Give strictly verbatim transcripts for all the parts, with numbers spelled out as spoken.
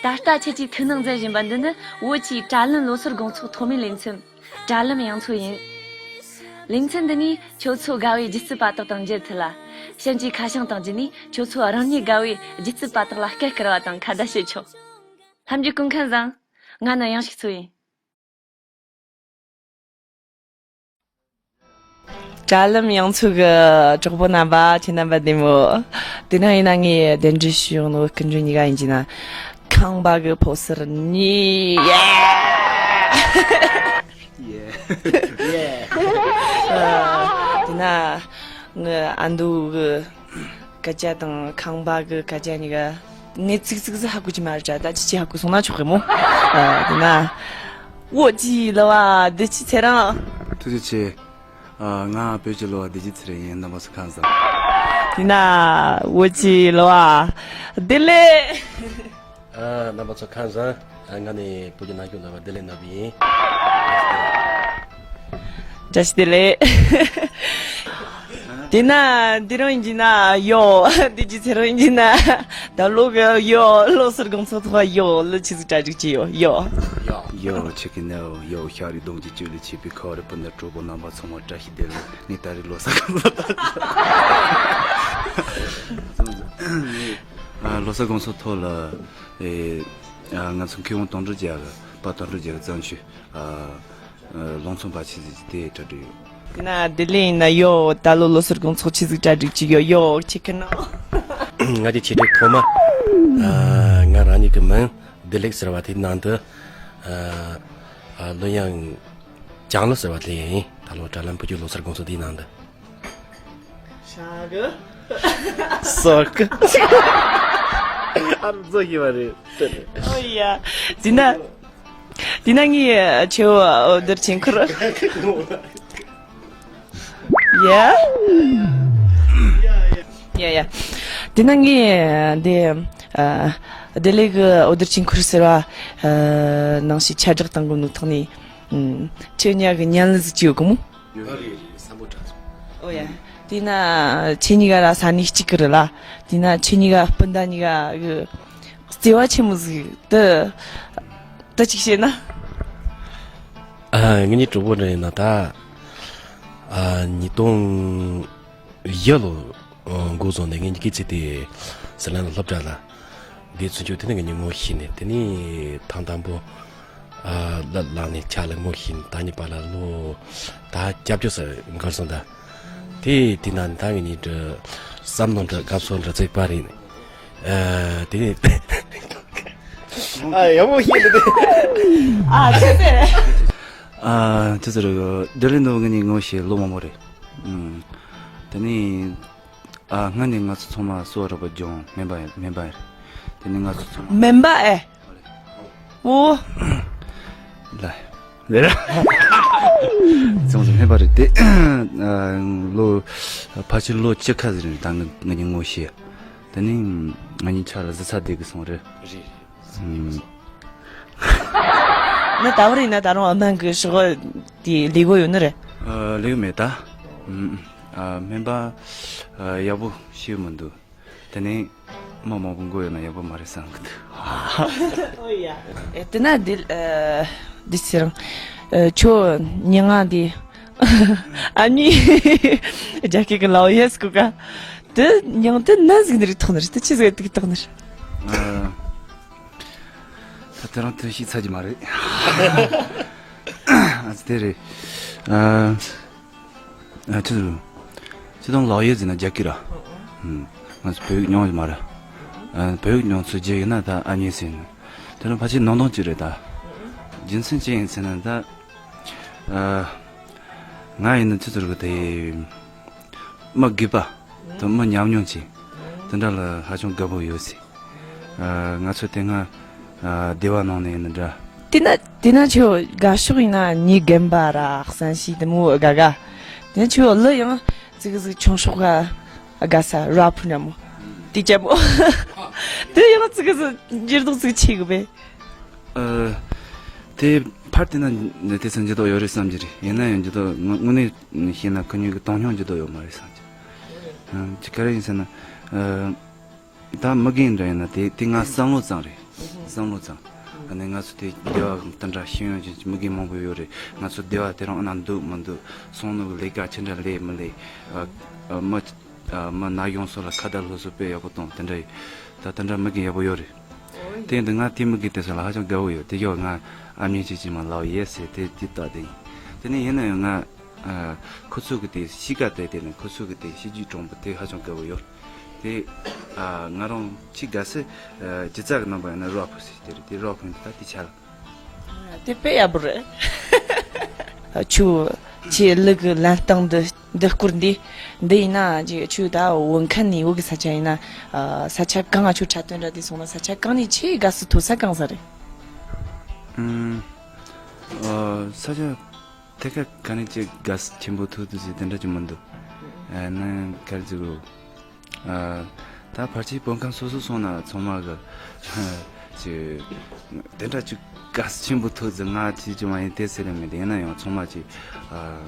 ད་ལྟ་ཁྱེད་ཀྱིས་ཐུགས་སྣང་མཛད་བཞིན་པ་འདི་ནི་བོད་ཀྱི་དྲ་ལམ་ལོ་སར་དགོང་ཚོགས་ཐོག་མའི་ལེ་ཚན། དྲ་ལམ་དབྱངས་འཚོལ་ཡིན། ལེ་ཚན་འདི་ནི་ཁྱོད་ཚོ་དགའ་བའི་སྒྱུ་རྩལ་པ་དག་དང་མཇལ་ཐུབ་ལ། གཤམ་གྱི་ཁ་བྱང་དང་བརྒྱུད་ནས་ཁྱོད་ཚོ་རང་ཉིད་དགའ་བའི་སྒྱུ་རྩལ་པ་དག་ལ་སྐད་བསྐུར་བ་དང་ཁ་བརྡ་བྱེད་ཆོག་ལྷན་རྒྱས་སྐུ་ཁམས་བཟང་། ང་ནི་དབྱངས་ཞིག་འཚོལ་ཡིན། དྲ་ལམ་དབྱངས་འཚོལ་གྱི་གྲོགས་པོ་རྣམ་པ། ཁྱེད་རྣམ་པ་བདེ་མོ། དེ་ན་ཡིན་ན་ངས་གདན་འདྲེན་ཞུ་ཡོང་ནོ་སྐུ་མགྲོན་གཉིས་ཀ་ཡིན་གྱི་ན། ཁང་པ་གི་ཕོ་སར་གཉིས། ཡེ། ཡེ། ཡེ། དེ་ན་ངའི་ཨ་མདོ་གི་སྐད་ཆ་དང་ཁང་པ་གི་སྐད་ཆ་གཉིས་ཀ་ངས་ཙིག་ཙིག་ཟིག་ཧ་གོ་གི་མ་རེད་དྲ། ད་ཅི་ཅི་ཧ་གོ་སོང་ན་ཆོག་གི་མོ། ཨ། དེ་ན། ཝོ་ཅི་ལ་བ་བདེ་སྐྱིད་ཚེ་རིང་། ཐུགས་རྗེ་ཆེ། ཨ། ང་བོད་ཀྱི་ལ་བ་བདེ་སྐྱིད་ཚེ་རིང་ཡིན། རྣམ་པ་ཚོ་ཁམས་བཟང་། དེ་ན། ཝོ་ཅི་ལ་བ་བདེ་ལེགས། ཨ། རྣམ་པ་ཚོ་ཁམས་བཟང་། ཨ། ང་ནི་བོད་ཀྱི་ནང་ཁུལ་ལ་བ་བདེ་ལེགས་ནོར་བུ་ཡིན། བཀྲ་ཤིས་བདེ་ལེགས། དེ་ན་འདི་རང་ཡིན་གྱི་ན་ཡོ། འདི་ཅི་ཚེ་རང་ཡིན་གྱི་ན། ད་ལོ་གི་ཡོ་ལོ་སར་དགོང་ཚོགས་ཐོག་ཡོ་ལོ་ཆི་ཟིག་གྲ་སྒྲིག་ཅི་ཡོ་ཡོ། ཡོ་ཆི་གི་ན་ཡོ་ཤ་རི་གདོང་གི་བཅུད་ལས་ཆེ་བའི་ཁ་བ་རི་སྤུན་ཟླ་གྲོགས་པོ་རྣམ་པ་ཚང་མ་བཀྲ་ཤིས་བདེ་ལེགས། ངས་ད་རེས་ལོ་གསར་གང་ལ། ཨ། ལོ་གསར་དགོང་ཚོགས་ཐོག་ལ། ཨེ། ཨ། ང་ཚོ་མཁས་དབང་དོན་གྲུབ་རྒྱལ་གི་པ་དོན་གྲུབ་རྒྱལ་གི་བརྩམས་ཆོས། ཨ། ཨ། ལུང་ཚོམ་པ་ཆི་ཟིག་དེ་གྲ་སྒྲིག་ཡོད། དེ་ན་བདེ་ལེགས་ཡིན་ན་ཡོ། ད་ལོ་ལོ་སར་དགོང་ཚོགས་ཆི་ཟིག་གྲ་སྒྲིག་ཅི་ཡོ་ཡོ་ཆི་ཁི་ན། ང་གི་ཆེད་དུ་ཐོག་མ། ཨ། ང་རང་ཉིད་ཀྱི་མིང་བདེ་ལེགས་ཟེར་བ་དེའི་ནང་དུ། ཨ། ཨ། ལོ་ཡང་ལྕང་ལོ་ཟེར་བ་དེ་ཡིན། ད་ལོ་དྲ་ལམ་བོད་ཀྱི་ལོ་སར་དགོང་ཚོགས་དེའི་ནང་དུ། ཧྲ་གི། སོག་གི། ཨ། རྫོགས་ཤི་བ་རེད། ཨོ་ཡ། དེ་ན། དེ་ན་ངའི་ཆེ་བོ་འོ་དེར་ཆེན་ཁུར། ཡ། ཡ་ཡ། དེ་ན་ངའི་འདི། ཨ། བདེ་ལེགས་ཀྱི་འོ་དེར་ཆེན་ཁུར་ཟེར་བ། ཨ། ནང་ཞིག་ཁྱབ་བསྒྲགས་བཏང་གོ་ནོ་ཐོག་ནས། ཨུམ། ཁྱེད་གཉིས་ཀྱི་བརྙན་ལས་ཟིག་ཅི་ཡོད་གི་མོ། ཡོད་རེད་རེད། བསམ་བློ་དྲག་སོང་། ཨོ་ཡ། དེས་ན་ཁྱེད་གཉིས་ཀ་ར་ས་གནས་གཅིག་གི་རེད་ལ། དེས་ན་ཁྱེད་གཉིས་ཀ་སྤུན་ཟླ་གཉིས་ཀ་གི་བརྩེ་བ་ཆེན་མོ་ཟིག་དེ་དེ་གཅིག་བཤད་ན། ཨ། ངེད་གཉིས་གྲོགས་པོ་འདྲ་ཡིན་ན་ད། ཨ། ཉིས་སྟོང་བཞི་ལོ། ཨ། འགོ་བཟུང་ནས་ངེད་གཉིས་ཀྱི་ཚེ་དེ་ཟི་ལིང་ལ་སློབ་གྲྭ་ལ། འདི་ཚུན་ཆོད་དེ་ནས་ངེད་གཉིས་ངོ་ཤེས་ནས། དེ་ནས་ཐེངས་དང་པོ། ཨ། ལ་ལག་ནས་ཆ་ལ་ངོ་ཤེས་ནས། ད་གཉིས་པ་ལ་ལོ་ད་བརྒྱད་ཅུ་ཙམ་འགོར་སོང་ད། དེ་དེ་ན་ད་ངེད་གཉིས་འདྲ་བསམ་མནོ་འདྲ་དགའ་ཕྱོགས་འདྲ་ཚེག་པ་རེད། ཨ། དེ་ནས། ཨ། ཡག་པོ་ཤེས་འདུག་དེ། ཨ། ཆེ་ཚེ། ཨ། ཆེ་ཚེ་རེད། བདེ་ལེགས་ནོར་བུ་ངེད་གཉིས་ངོ་ཤེས་ལོ་མང་པོ་རེད། ཨུམ། དེ་ནས། ཨ། སྔ་ནས་ང་ཚོ་ཚང་མ་གསོ་བ་རོགས་པ་སྦྱོང་སྨན་པ་ཡིན། སྨན་པ་ཡིན། དེ་ནས་ང་ཚོ་ཚང་མ། སྨན་པ་ཨེ། ཨོ། ལ། ལེ་ར། ཚང་མ་སྨན་པ་རེད་དེ། ཨ། ལོ་ཕལ་ཆེར་ལོ་བཅུ་ཁ་ཟིག་རེད། ད་ང་ང་གཉིས་ངོ་ཤེས། དེ་ནས་ང་གཉིས་ཆ་ལ་གཟི་ཚ་བསྡད་གི་སོང་རེད། རེད་རེད། ཨུམ། ན་ད་བར་ཡིན་ན་ད་རུང་སྨན་གྱི་ཕྱོགས་དེ་ལས་གོ་ཡོད་ནི་རེད། ཨ། ལས་གོ་མེད་ད། ཨུམ། ཨ། སྨན་པ། ཨ། ཡག་པོ་ཤེས་མི་འདུག་དེ་ནས་མི་མང་པོ་མགོ་ཡོད་ན་ཡག་པོ་མ་རེད་བསམ་གི་འདུག་ཨོ་ཡ། ཨེ། དེ་ན་འདི། ཨ། འདི་ཟེར། ཨ། ཁྱོད་མྱིང་ང་འདི། ཨ་ནི། རྒྱ་སྐད་ཀྱི་ལའོ་ཡེ་ཟེར་གོ་ག་དེ་མྱིང་དེ་ན་ཟིག་ནི་རེད། ཐོག་ནི་རེད། དེ་ཆི་ཟིག་དེ་གི་ཐོག་ནི་རེད། ཨ། ད་དེ་རང་དོན་ཤེས་ཚར་གྱི་མ་རེད། ཨ་ཙི་དེ་རེད། ཨ། ཨ། ཆི་ཟེར། ཁྱེད་རང་ལའོ་ཡེ་ཟེར་ན་རྒྱ་སྐད་ར། ཨུམ། ང་ཚོ་བོད་ཡིག་མྱོང་གི་མ་རེད། ཨ། བོད་ཡིག་མྱོང་ཚུལ་བརྗེ་ཡིན་ན་ད་ཨ་ནི་ཟེར་ནི། དེ་རང་ཕལ་ཆེར་ནང་དོན་གཅིག་རེད་ད། རྒྱུ་མཚན་ཅི་ཡིན་ཟེར་ན་ད། ཨ། ང་ཡིན་ན་ཆི་ཟེར་གི་དེ། མི་སྒེར་པ་དང་མི་ཉམས་མྱོང་ཅན་དེ་འདྲ་ལ་ཧ་ཅང་དགའ་པོ་ཡོད་ཟེར། ཨ། ང་ཚོ་དེ་སྔ། ཨ། སྡེ་བ་ནང་ནས་ཡིན་ན་འདྲ། དེ་ན་དེ་ན་ཁྱོད་དགའ་ཕྱོགས་ཡིན་ན་ནི་རྒན་པ་ར་བསམ་ཤེས་དེ་མོ་དགའ་དགའ། དེ་ན་ཁྱོད་གླུ་ཡང་ཙིག་ཟིག་ཆུང་ཤོས་ག་དགའ་ས་ར་ཕུ་འདྲ་མོ། དེ་ཅག་མོ། དེ་ཡང་ཙིག་ཟིག་འགྱུར་ལྡོག་ཙིག་ཆེ་གི་བས། ཨ། དེ་ཕར་བལྟས་ན་དེ་ཚོ་འགྱུར་ལྡོག་ཡོད་རེད་བསམ་གྱི་རེད། ཡིན་ན་ཡང་འགྱུར་ལྡོག་དངོས་དངོས་གནས་བཤད་ན་ཁོ་གཉིས་ཀྱི་གཏོང་སྙོམས་འགྱུར་ལྡོག་ཡོད་མ་རེད་བསམ་གྱི། ཨ། ཅི་ག་རེ་ཡིན་ཟེར་ན། ཨ། ད་མི་རྒན་འདྲ་ཡིན་ན་དེ་དེ་ང་བསམ་བློ་ཙམ་རེད། བསམ་བློ་ཙམ། ཨ་ནི་ང་ཚོ་དེ་སྡེ་བ་དེ་འདྲ་ཤེས་ཡོན་ཅན་གྱི་མི་རྒན་མང་པོ་ཡོད་རེད། ང་ཚོ་སྡེ་བ་དེ་རང་ཨ་ན་འདུག་མི་འདུག་སོང་ནོ་གི་ལས་ཀ་ཅི་འདྲ་ལས་མི་ལས། ཨ་ཨ་མི་ཨ་མི་ན་གཞོན་ཚོ་ལ་ཁ་བརྡ་སློབ་གསོ་དཔེ་ཡག་པོ་གཏོང་དེ་འདྲ་ཡོད། ད་དེ་འདྲ་མི་རྒན་ཡག་པོ་ཡོད་རེད། དེ་འདི་ང་དེ་མི་རྒན་དེ་ཚོ་ལ་ཧ་ཅང་དགའ་བོ་ཡོད། དེ་ཡོད་ང་ཨ་མྱེས་ཅིག་ཅིག་མ་ལའོ་ཡེ་སེ་དེ་དེ་ལྟ་དེ་ཡིན། དེ་ནས་ཡིན་ན་ཡང་ང་ཨ་ཁོ་ཚོ་གི་དེ་གཤིས་ཀ་དེ་དེ་ནས་ཁོ་ཚོ་གི་དེ་གཤིས་རྒྱུད་དྲང་པོ་དེ་ཧ་ཅང་དགའ་བོ་ཡོད། དེ་ཨ་ང་རང་ཅིག་དགའ་སེ་ཨ་སྒྱུ་རྩལ་གི་རྣམ་པ་ཡིན་ན་རོགས་ཕུ་སེ་དེ་རེད། དེ་རོགས་ཕུ་འདི་ད་དེ་ཆ་ལ། དེ་དཔེ་ཡག་པོ་རེད། ཨ་ཆུ་ཆེ་ལུག་གི་ལན་སྟངས་འདི་འདི་སྐོར་འདི་འདི་ཡིན་ན་ཅིག་ཆུ་ད་བོད་མཁན་ནི་བོད་གི་ས་ཆ་ཡིན་ན་ཨ་ས་ཆ་གང་ང་ཆུ་འཁྲབ་སྟོན་ར་དེ་སོང་ན་ས་ཆ་གང་ནས་ཆེས་དགའ་སུ་ཐོབ་ས་གང་ས་རེད། ཨུམ། ཨ་ས་ཆ་དེ་ག་ག་ནས་ཅིག་དགའ་སུ་ཆེན་པོ་ཐོབ་ཐུབ་ཟེར་དེ་འདྲ་ཅིག་མི་འདུག་ཨ་ནི་ག་རེ་ཟེར་རོ། ཨ་ད་ཕལ་ཆེར་བོད་མཁན་སོ་སོ་སོང་ན་ཚང་མ་གི་ཅིག་དེ་འདྲ་ཅིག་དགའ་སུ་ཆེན་པོ་ཐོབ་ཟེར་ང་ཅིག་ཅིག་མ་ཡིན་དེ་ཟེར་ལེ་མེད། དེ་ཡིན་ན་ཡང་ཚང་མ་ཅིག་ཨ་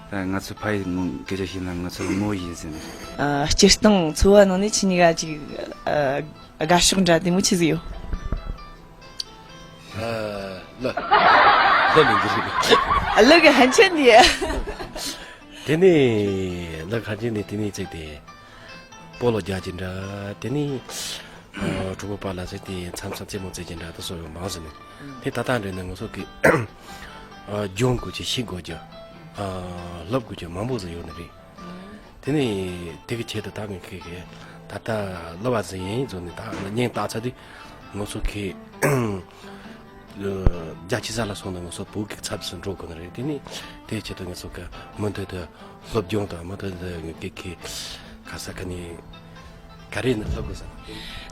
ད་ང་ཚོ་ཕ་ཡི་ངོ་སྐད་ཆ་བཤད་ན་ང་ཚོ་ངོ་ཡིན་ཟེར་ནས། ཨ་སྤྱིར་བཏང་འཚོ་བ་ནང་ནས་ཁྱེད་གཉིས་ཀ་ཅིག་ཨ་དགའ་ཕྱོགས་འདྲ་དེ་མོ་ཆི་ཟིག་ཡོད། ཨ་ལ་ལ་ལ་འདི་རེད། ལ་གི་ཧན་ཆེན་ནི། དེ་ནས་ལ་ཁ་ཅན་ནི་དེ་ནས་བརྩིགས་ཏེ་སྤོ་ལོ་རྒྱག་གི་འདྲ། དེ་ནས་ཨ་གྲོགས་པོ་པ་ལ་ཟེར་ཏེ་མཚམས་མཚམས་རྩེད་མོ་རྩེ་གི་འདྲ་དེ་སོགས་ཡང་མང་ཟེར་ནས། དེ་ད་ལྟ་འདྲ་ན་ང་ཚོ་གི་ཨ་སྦྱོང་དགོས་ཀྱི་ཤེས་དགོས་ཀྱི་ཨ་ལབ་དགོས་ཀྱི་མང་པོ་ཟིག་ཡོད་ནི་རེད། དེ་ནས་དེ་གི་ཆེད་དུ་ད་ངས་ཁེ་ཁེ་ད་ལྟ་ལོ་བ་ཟིན་ཡིན་བཟོ་ནས་ད་སྙིང་ཏག་ཚ་དུས་ང་ཚོ་ཁེ་རྒྱ་ཆེ་ས་ལ་སོང་ནས་ང་ཚོ་བོད་ཀྱི་ཚབ་སུ་འགྲོ་དགོས་ནི་རེད། དེ་ནས་དེ་ཆེད་དུ་ང་ཚོ་གི་མུ་མཐུད་དུ་སློབ་སྦྱོང་དང་མུ་མཐུད་དུ་ངས་ཁེ་ཁེ་ག་ས་ག་ནས་ག་རེ་ནས་སློབ་དགོས་ས་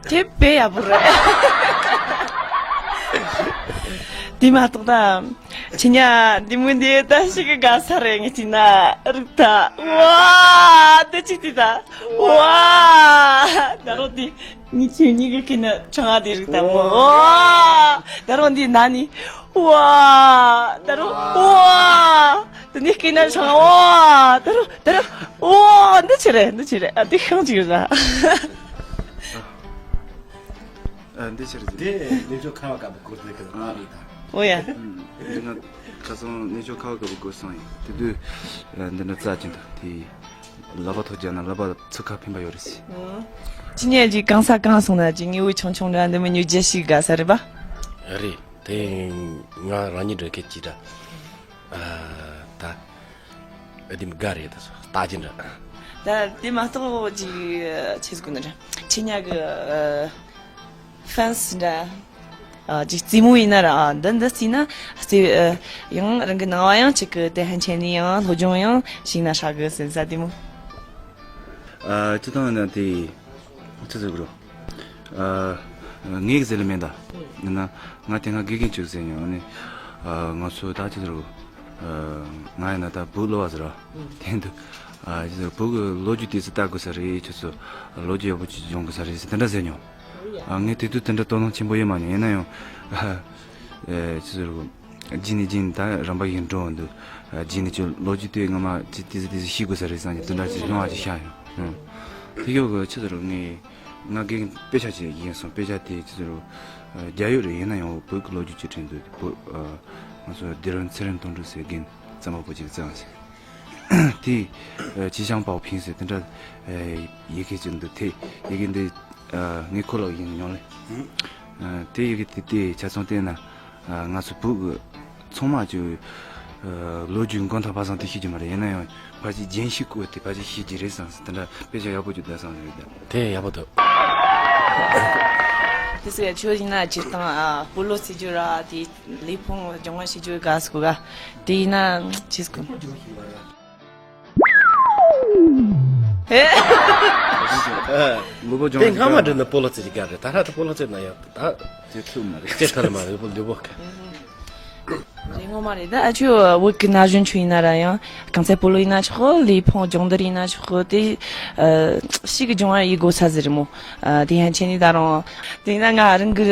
དེ་དཔེ་ཡག་པོ་རེད། དེ་མ་གཏོགས་ད། ཁྱེད་ཉ་འདི་མོ་འདི་ད་ཞིག་གི་དགའ་ས་རེད། ངས་བལྟས་ན་རིག་ད། ཝ། འདི་ཅིག་བལྟས་ད། ཝ། ད་རོ་འདི་ངས་ཁྱེད་གཉིས་ཀྱི་ཁྱེད་ན་ཆང་ཨ་འདི་རིག་ད་མོ། ཝ། ད་རོ་འདི་ན་ནི། ཝ། ད་རོ། ཝ། ད་ནི་ཁྱེད་ན་ཆང་། ཝ། ད་རོ། ད་རོ། ཝ། འདི་ཆི་རེད། འདི་ཆི་རེད། ཨ་འདི་ཤང་ཅིག་རེད་ད། ཨ་འདི་ཆི་རེད་ཟེར། དེ་ནས་ཆོ་ཁ་བ་དཀར་པོ་སྐོར་དེ་གི་ཨ་རེད་ད། ཨོ་ཡ། འདི་ང་ཁ་སང་ནས་ཆོ་ཁ་བ་དཀར་པོ་སྐོར་སོང་ཡིན། དེ་དུས་འདི་འདྲ་རྩ་ཅན་དང་དེ་ལབ་པ་ཐོག་རྒྱ་ན་ལབ་པ་ཚུགས་ཁ་ཕན་པ་ཡོད་རེད་ཟེར། ཅི་ཉན་ཅིག་གང་ས་གང་སོང་ན་ཅིག་ཉི་འོད་ཆུང་ཆུང་འདྲ་འདི་མི་ཉུ་རྒྱལ་ཞིག་དགའ་ས་རེད་པ། རེད། དེ་ང་རང་ཉིད་འདྲ་སྐད་ཅིག་འདྲ། ཨ་ད། ཨ་དེ་མི་དགའ་རེད་ད་སོ་ལྟ་ཅི་འདྲ། ད་དེ་མ་གཏོགས་ཅིག་ཆེ་སྐུ་ན་འདྲ་ཆེ་ཉག་གི་ཨ་ཧྥན་སི་འདྲ། ཨ་ཅིག་རྩེད་མོ་ཡིན་ན་ར་ཨ་འདི་འདི་རྩེས་ན་རྩེ་ཨ་ཡང་རང་གི་ནང་བ་ཡང་ཅིག་གི་དེ་ཧན་ཆེན་ནི་ཡང་སློབ་སྦྱོང་ཡང་ཞིག་ན་ཧྲ་གི་ཟེར་ས་དེ་མོ། ཨ་ཅི་དང་ན་དེ་ཅི་ཟེར་གི་རོ། ཨ་ངས་ཟེར་ལེ་མེད་ད། ཡིན་ན་ང་དེ་སྔ་དགེ་རྒན་ཅིག་ཟེར་མྱོང་ནི། ཨ་ང་ཚོ་ད་ཅི་ཟེར་གི་རོ། ང་ཡིན་ན་ད་བོད་ལོ་བ་ཟེར་ར། དེ་འདུག་ཨ་ཅི་ཟེར་བོད་ཀྱི་ལོ་རྒྱུས་དེ་ཚོ་ལྟ་དགོས་ས་རེད། ཁྱོད་ཚོ་ལོ་རྒྱུས་ཡག་པོ་ཅིག་སྦྱོང་དགོས་ས་རེད་ཟེར་དེ་འདྲ་ཟེར་མྱོང་། ཨ་ངས་དེ་དུས་དེ་འདྲ་དོ་སྣང་ཆེན་པོ་ཡོད་མ་མྱོང་། ཡིན་ན་ཡང་ཨ་ཅི་ཟེར་གི་རྗེས་ནས་རྗེས་ནས་ད་རིམ་པ་ཡིན་འགྲོ་འདུག་རྗེས་ནས་ཁྱོད་ལོ་རྒྱུས་དེ་ངོ་མ་ཅི་དེ་ཟེར་དེ་ཟེར་ཤེས་དགོས་ས་རེད་བསམ་གྱི་དེ་འདྲ་ཅིག་སྣང་བ་ཅིག་ཤར་ཡོང་། དེ་ཡོད་གི་ཆི་ཟེར་རོ། ངས་ང་རྒན་དཔེ་ཆ་ཅིག་ཡིན་སོང་། དཔེ་ཆ་དེ་ཅི་ཟེར་རོ། རྒྱ་ཡོད་རེད། ཡིན་ན་ཡང་བོད་ཀྱི་ལོ་རྒྱུས་ཅིག་བྲིས་འདུག་བོད་ང་ཚོ་སྡེ་རོན་ཚེ་རིང་དོན་གྲུབ་ཟེར་རྒན་རྩོམ་པ་པོ་ཅིག་བརྩམས་ཟེར། དེ་ཅི་ཞང་པའོ་ཕིང་ཟེར་དེ་འདྲ་ཡི་གེ་ཅིག་འདུག་དེ་ཡི་གེ་འདི་ངས་ཁོ་ལ་ཡིན་མྱོང་ལེ། དེ་ཡི་གེ་དེ་དེ་ཆ་ཚང་བལྟས་ན། ང་ཚོ་བོད་ཀྱི་ཚང་མ་ཀྱི་ལོ་རྒྱུས་མགོ་ཐོག་བར་གསུམ་དེ་ཤེས་ཀྱི་མ་རེད། ཡིན་ན་ཡང་ཕལ་ཆེར་རྒྱན་ཞིག་བཀོད་དེ་ཕལ་ཆེར་ཤེས་ཀྱི་རེད་བསམ་སོང་། དེ་འདྲ་དཔེ་ཆ་ཡག་པོ་ཅིག་བསྡད་བསམ་རེད་ད། དེ་ཡག་པོ་འདུག་དེ་ཚོ་ཡང་ཁྱོད་ཡིན་ན་སྤྱིར་བཏང་ཨ་སྤོ་ལོ་རྩེ་རྒྱུ་ར་དེ་ལུས་ཕུང་སྦྱོང་བ་བྱེད་རྒྱུ་དགའ་སྐོ་ག་དེ་ཡིན་ན་ཆེ་སྐོ། ཨེ། ལུས་པོ་སྦྱོང་དེ་སྔ་མ་འདྲི་ན་སྤོ་ལོ་རྩེ་རྒྱུ་དགའ་རེད། ད་ཧྲ་ད་སྤོ་ལོ་རྩེ་ན་ཡང་ད་རྩེ་ཐུབ་མ་རེད། རྩེ་ཐུབ་མ་རེད། ལུས་པོ་ལུས་པོ་ག་རེད། ངོ་མ་རེད། ད་ཨ་ཆུ་བོད་ཀྱི་ན་གཞོན་ཆུ་ཡིན་ན་ར་ཡང་གང་ཚེ་སྤོ་ལོ་ཡིན་ན་ཆོག་གི་ལུས་ཕུང་སྦྱོང་བརྡར་ཡིན་ན་ཆོག་གི་དེ་ཨ་ཤི་གི་སྦྱོང་བ་ཡི་དགོས་ས་ཟེར་མོ། ཨ་དེ་ཡང་ཆེ་ནི་ད་རུང་དེ་ཡིན་ན་ང་རང་གི་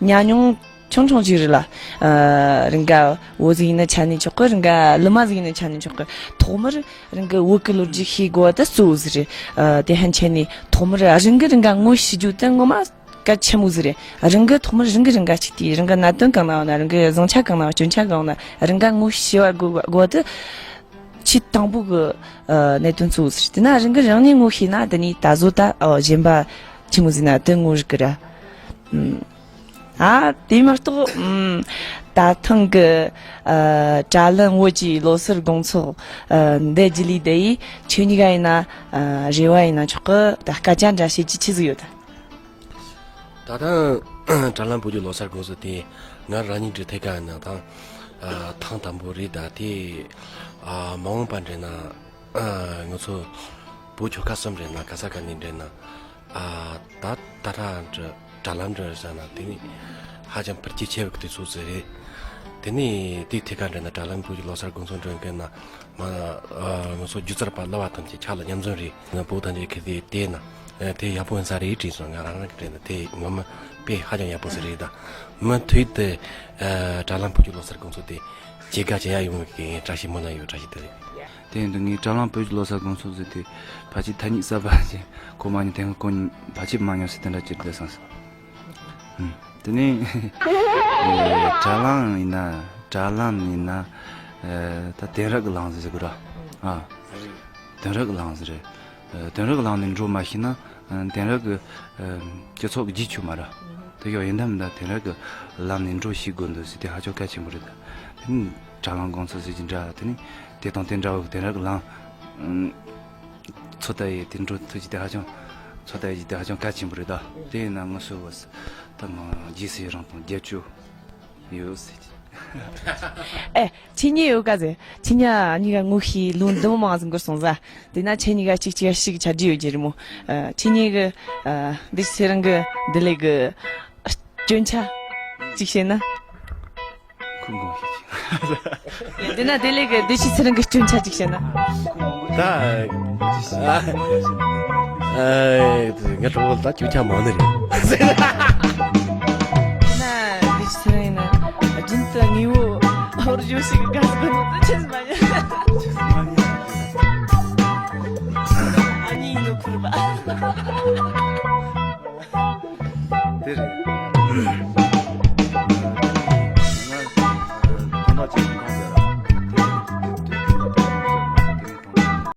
ཉམས་མྱོང་ཆུང་ཆུང་ཅིག་རེད་ལ། ཨ་རང་ག་བོད་ཟིག་ཡིན་ན་ཆ་ནི་ཆོག་གི་རང་ག་ལི་མ་ཟིག་ཡིན་ན་ཆ་ནི་ཆོག་གི་ཐོག་མར་རང་གི་བོད་ཀྱི་ལོ་རྒྱུས་ཤེས་དགོས་པ་ད་གཙོ་བོ་ཟིག་རེད། ཨ་དེ་ཡང་ཆེ་ནི་ཐོག་མར་རང་གི་རང་ག་ངོ་ཤེས་རྒྱུ་ད་ངོ་མ་ག་ ཆེན་མོ་ཟིག་རེད། རང་གི་ཐོག་མར་རང་གི་རང་ག་གཅིག་དེ་རང་གི་གནད་དོན་གང་ན་ཡོད་ན། རང་གི་བཟང་ཆ་གང་ན། སྐྱོན་ཆ་གང་ན། རང་ག་ངོ་ཤེས་པ་དགོས་དགོས་དེ། ཆེས་དང་པོ་གི་ཨ་གནད་དོན་གཙོ་བོ་ཟིག་རེད། དེ་ན་རང་གི་རང་ཉིད་ངོ་ཤེས་ན། དེ་ནས་ད་གཟོད་ད་ཨ་གཞན་པ་ཆི་མོ་ཟིག་ན་དེ་ངོ་རིག་གི་ར། ཨ་དེ་མ་གཏོགས་ཨམ་ད་ཐེངས་གི་ཨ་དྲ་ལམ་བོད་ཀྱི་ལོ་གསར་དགོང་ཚོགས་ཨ་འདི་རྒྱུ་ལས་དེ་ཡིས་ཁྱེད་གཉིས་ཀ་ཡིན་ན་ཨ་རེ་བ་ཡིན་ན་ཆོག་གི། ད་སྐད་ཆ་འདྲ་བཤད་རྒྱུ་ཆི་ཟིག་ཡོད་ད། ད་ཐེངས་དྲ་ལམ་བོད་ཀྱི་ལོ་གསར་དགོང་ཚོགས་དེ་ང་རང་ཉིད་ཀྱི་ཐད་ཀ་ཡིན་ན་ད་ཨ་ཐེངས་དང་པོ་རེད། ད་དེ་ཨ་མ་འོངས་པ་འདྲ་ན་ཨ་ང་ཚོ་བོད་ཆོལ་ཁ་གསུམ་རེད་ན། ག་ས་ག་ནས་འདྲ་ན་ཨ་ད་ད་ད་དྲ་དྲ་ལམ་འདྲ་ཟེར་ན་དེ་ནི་ཧ་ཅང་འཕེལ་རྒྱས་ཆེ་བའི་དུས་ཚོད་ཟིག་རེད། དེ་ནི་དེའི་ཐད་ཀ་འདྲ་ན་དྲ་ལམ་བོད་ཀྱི་ལོ་གསར་དགོང་ཚོགས་འགྲོ་མཁན་ན་མ་ཨ་ང་ཚོ་སྒྱུ་རྩལ་པ་གླུ་བ་ཐམས་ཅད་ཆ་ལ་མཉམ་འཛོམས་རེད། ང་བོད་ཐམས་ཅད་ཁེ་དེ་བལྟས་ན་ཨ་དེ་ཡག་པོ་ཡིན་ས་རེད་དྲིས་སོང་། ང་རང་རང་གི་དྲན་ན་དེ་ངོ་མ་དཔེ་ཧ་ཅང་ཡག་པོ་ཟིག་རེད། ད་མུ་མཐུད་དུ་ཨ་དྲ་ལམ་བོད་ཀྱི་ལོ་གསར་དགོང་ཚོགས་དེ་ཇེ་དགའ་ཇེ་ཡག་ཡོང་བའི་བཀྲ་ཤིས་སྨོན་ལམ་ཡོད། བཀྲ་ཤིས་བདེ་ལེགས། དེ་ཡིན་དུས་ངས་དྲ་ལམ་བོད་ཀྱི་ལོ་གསར་དགོང་ཚོགས་ཟེར་དེ་ཕལ་ཆེར་ཐ་སྙད་གསར་པ་ཅིག་གོ་མ་མྱོང་། དེ་སྔ་གོ་མྱོང་ཕལ་ཆེར་མ་མྱོང་ཟེར་དེ་འདྲ་ཅིག་འདུག་བསམ་སོང་། ཨུམ། དེ་ནས་ཨེ་དྲ་ལམ་ཡིན་ན། དྲ་ལམ་ཡིན་ན་ཨེ་ད་དེང་རབས་ཀྱི་ལམ་ཟེར་གི་ར། ཨ་དེང་རབས་ཀྱི་ལམ་ཟེར་རེད། ཨེ་དེང་རབས་ཀྱི་ལམ་ནས་འགྲོ་མ་ཤེས་ན་ཨེ་དེང་རབས་ཀྱི་ཨེ་སྤྱི་ཚོགས་ཀྱི་རྗེས་ཆོད་མ་ར། དེ་ཡང་ཡིན་དམ་ད་དེང་རབས་ཀྱི་ལམ་ནས་འགྲོ་ཤེས་དགོས་འདུག་ཟེར་དེ་ཧ་ཅང་གལ་ཆེན་པོ་རེད། ད་དེ་ནི་དྲ་ལམ་དགོང་ཚོགས་ཟེར་གྱི་འདྲ། དེ་ནི་དེ་དང་དེ་འདྲ་བོ་དེང་རབས་ཀྱི་ལམ་ཚོད་ལྟ་ཡས་དེ་འགྲོ་ཐུབ་ཀྱི་དེ་ཧ་ཅང་ཚོད་ལྟ་ཡས་ཀྱི་དེ་ཧ་ཅང་གལ་ཆེན་པོ་རེད། ད་དེ་ཡིན་ན་ང་ཚོ་བོད་ད་མ་རྗེས་སུ་ཡི་རང་དང་རྒྱབ་སྐྱོར་ཡོད་ཟེར་གྱི། ཨེ། ཁྱེད་གཉིས་ཡོད་ག་ཟེ། ཁྱེད་གཉིས་གཉིས་ཀ་ངོ་ཤེས་ལོ་འདི་མོ་མང་ཟིག་འགོར་སོང་ཟ། དེ་ན་ཁྱེད་གཉིས་ཀ་གཅིག་གཅིག་ཞིག་ཆ་འདྲི་ཡོད་ཀྱི་རེད་མོ། ཨ་ཁྱེད་གཉིས་ཀྱི་ཨ་འདི་ཚེ་རིང་གི་འདི་ལས་གི་སྐྱོན་ཆ་གཅིག་བཤད་ན། ཁོ་ངོ་ཤེས་ཀྱི། དེ་ན་འདི་ལས་གི་འདི་ཚེ་རིང་གི་སྐྱོན་ཆ་གཅིག་བཤད་ན། ད་ཨ་ཨ་ང་གྲོགས་པོ་ད་སྐྱོན་ཆ་མང་ནི་རེད། ན་འདི་ཚེ་རིང་ན་རྒྱུན་དུ་དངོས་པོ་ཧོར་བཞུགས་ཤིག་ག་ཟེར་ནོ་ཅེས་མ་ཉན། ཨ་ནི་ཡིན་ནོ་ཁུར་པ། དེ་རེད།